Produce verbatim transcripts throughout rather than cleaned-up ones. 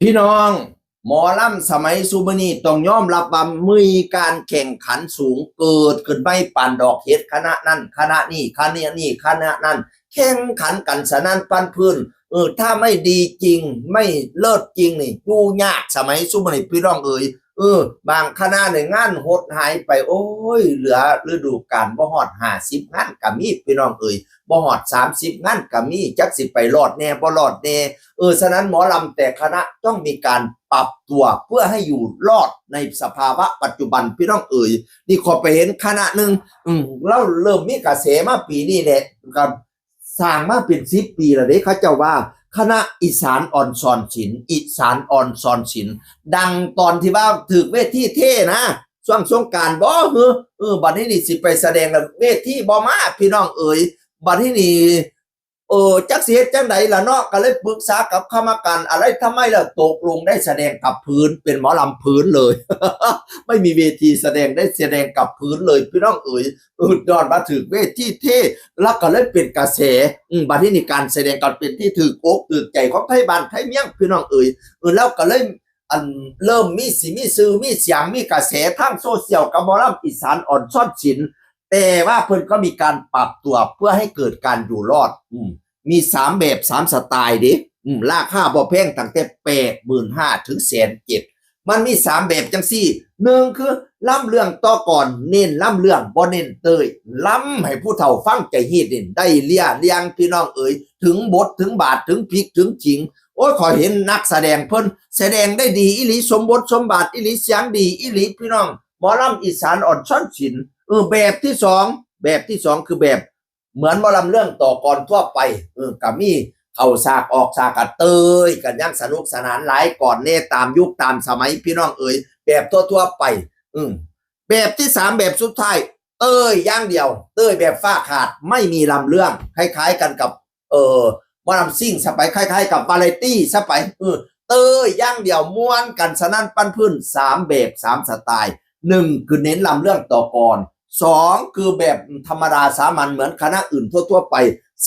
พี่น้อง หมอลำสมัยซุมื้อนี้ต้องยอมรับว่ามีการแข่งขันสูง เกิดขึ้นไม่ปานดอกเห็ด คณะนั่นคณะนี่ คณะนี่คณะนั่น แข่งขันกันสนั่นปันพื้น เออ ถ้าไม่ดีจริง ไม่เลิศจริงนี่ อยู่ยากสมัยซุมื้อนี้พี่น้องเอ๋ย เออ บางคณะเนี่ยงานหดหายไป โอ้ย เหลือฤดูกาลบ่ฮอดห้าสิบงานก็มีพี่น้องเอ๋ย บ่ฮอดสามสิบงานก็มี จักสิไปรอดแน่บ่รอดแน่ เออ ฉะนั้นหมอลำแต่คณะต้องมีการปรับตัวเพื่อให้อยู่รอดในสภาวะปัจจุบันพี่น้องเอ๋ย นี่ขอไปเห็นคณะหนึ่ง อืม แล้วเริ่มมีกระแสมาปีนี้แหละ ก็สร้างมาเป็นสิบปีแล้วเด้ เขาเจ้าว่าคณะอีสานอ่อนสอนศิลป์ อีสานอ่อนสอนศิลป์ ดังตอนที่ว่าถืกเวทีเทนะ ช่วงสงกรานต์บ่ เออ เออ บัดนี้นี่สิไปแสดงแล้วเวทีบ่มาพี่น้องเอ๋ย บัดนี้นี่ เออ จักสิเฮ็ดจังใดล่ะเนาะ ก็เลยปรึกษากับกรรมการอะไรทำไมล่ะ ตกลงได้แสดงกับพื้น เป็นหมอลำพื้นเลย ไม่มีเวทีแสดง ได้แสดงกับพื้นเลยพี่น้องเอ๋ย เออ ย้อนมาถืกเวทีเท แล้วก็เลยเป็นกระแส อืม บัดนี้นี่การแสดงก็เป็นที่ถืกอกถืกใจของไทบ้านไทเมืองพี่น้องเอ๋ย เออ แล้วก็เลย อันเริ่มมีสิมีชื่อมีเสียงมีกระแสทางโซเชียลกับหมอลำอีสานอ่อนสอนศิลป์ แต่ว่าเพิ่นก็มีการปรับตัวเพื่อให้เกิดการอยู่รอด อืม มีสามแบบสามสไตล์เด้ อืม ราคาบ่แพง ตั้งแต่แปดหมื่นห้าถึงแสนเจ็ด มันมีสามแบบจังซี่ หนึ่งคือลำเรื่องต่อกลอน เน้นลำเรื่อง บ่เน้นเต้ย ลำให้ผู้เฒ่าฟังใจฮีดนี่ ได้เลี้ยเลียงพี่น้องเอ๋ย ถึงบทถึงบาท ถึงพริกถึงขิง โอ้ย ข้อยเห็นนักแสดงเพิ่นแสดงได้ดีอีหลี สมบทสมบาทอีหลี เสียงดีอีหลีพี่น้อง หมอลำอีสานอ่อนสอนศิลป์ เออ แบบที่สอง แบบที่สองคือแบบเหมือนหมอลำเรื่องต่อกลอนทั่วไป เออ ก็มีเข้าฉากออกฉาก ก็เต้ยกันอย่างสนุกสนาน หลายกลอนแน่ ตามยุคตามสมัยพี่น้องเอ๋ย แบบทั่วๆไป อืม แบบที่สาม แบบสุดท้าย เต้ยอย่างเดียว เต้ยแบบฟ้าขาด ไม่มีลำเรื่อง คล้ายๆกันกับ เออ หมอลำซิ่งซะไป คล้ายๆกับวาไรตี้ซะไป เออ เต้ยอย่างเดียว ม่วนกันสนั่นปันพื้น สามแบบสามสไตล์ หนึ่งคือเน้นลำเรื่องต่อกลอน สองคือแบบธรรมดาสามัญเหมือนคณะอื่นทั่วๆไป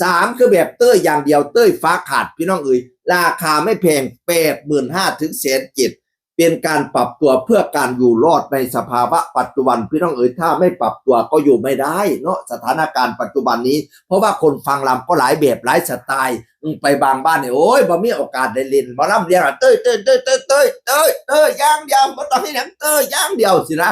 สามคือแบบเต้ยอย่างเดียว เต้ยฟ้าขาดพี่น้องเอ๋ย ราคาไม่แพง แปดหมื่นห้าถึงแสนเจ็ด เป็นการปรับตัวเพื่อการอยู่รอดในสภาวะปัจจุบันพี่น้องเอ๋ย ถ้าไม่ปรับตัวก็อยู่ไม่ได้เนาะ สถานการณ์ปัจจุบันนี้ เพราะว่าคนฟังลำก็หลายแบบหลายสไตล์ อืม ไปบางบ้านเนี่ย โอ้ย บ่มีโอกาสได้เล่นหมอลำเลียงอะ เต้ยเต้ยเต้ยเต้ยเต้ยเต้ยเต้ยอย่างเดียว บ่ต้องให้หยัง เต้ยอย่างเดียวสินะ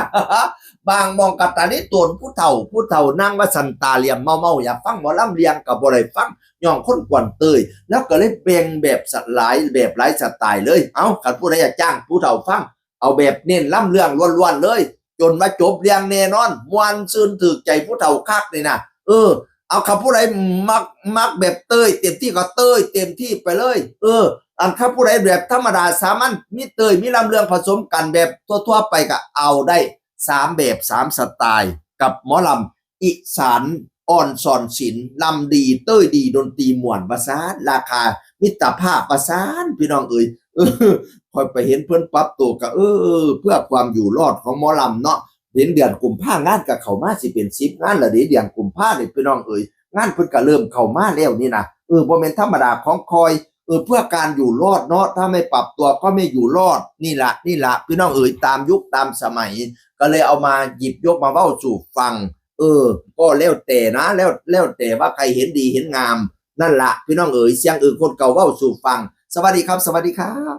บางหม่องกะตานี้ตนผู้เฒ่า ผู้เฒ่านั่งว่าสันตาเหลี่ยมเมาๆ อยากฟังหมอลำเลียงก็บ่ได้ฟัง ย้อนคนกวนเต้ย แล้วก็เลยแบ่งแบบส หลายแบบหลายสไตล์เลย เอ้า คันผู้ใดอยากจ้างผู้เฒ่าฟัง เอาแบบเน้นลำเรื่องล้วนๆเลย จนว่าจบเรื่องแน่นอน ม่วนซื่นถืกใจผู้เฒ่าคักนี่นะ เออ เอา คันผู้ใดมัก มักแบบเต้ยเต็มที่ก็เต้ยเต็มที่ไปเลย เออ อัน คันผู้ใดแบบธรรมดาสามัญ มีเต้ยมีลำเรื่องผสมกันแบบทั่วๆไปก็เอาได้ สามแบบสามสไตล์ กับหมอลำอีสานอ่อนสอนศิลป์ ลำดีเต้ยดีดนตรีม่วนว่าซาน ราคามิตรภาพว่าซานพี่น้องเอ๋ย เออ ข้อยไปเห็นเพิ่นปรับตัวก็ เออ เพื่อความอยู่รอดของหมอลำเนาะ เห็นเดือนกุมภางานก็เข้ามาสิเป็นสิบงานละเด้ เดือนกุมภานี่พี่น้องเอ๋ย งานเพิ่นก็เริ่มเข้ามาแล้วนี่นะ เออ บ่แม่นธรรมดาของข้อย เออ เพื่อการอยู่รอดเนาะ ถ้าไม่ปรับตัวก็ไม่อยู่รอด นี่ละ นี่ละ พี่น้องเอ๋ย ตามยุคตามสมัย ก็เลยเอามาหยิบยกมาเว้าสู่ฟัง เออ ก็แล้วแต่นะ แล้ว แล้วแต่ว่าใครเห็นดีเห็นงาม นั่นละ พี่น้องเอ๋ย เสียงอื่นคนเก่าเว้าสู่ฟัง สวัสดีครับ สวัสดีครับ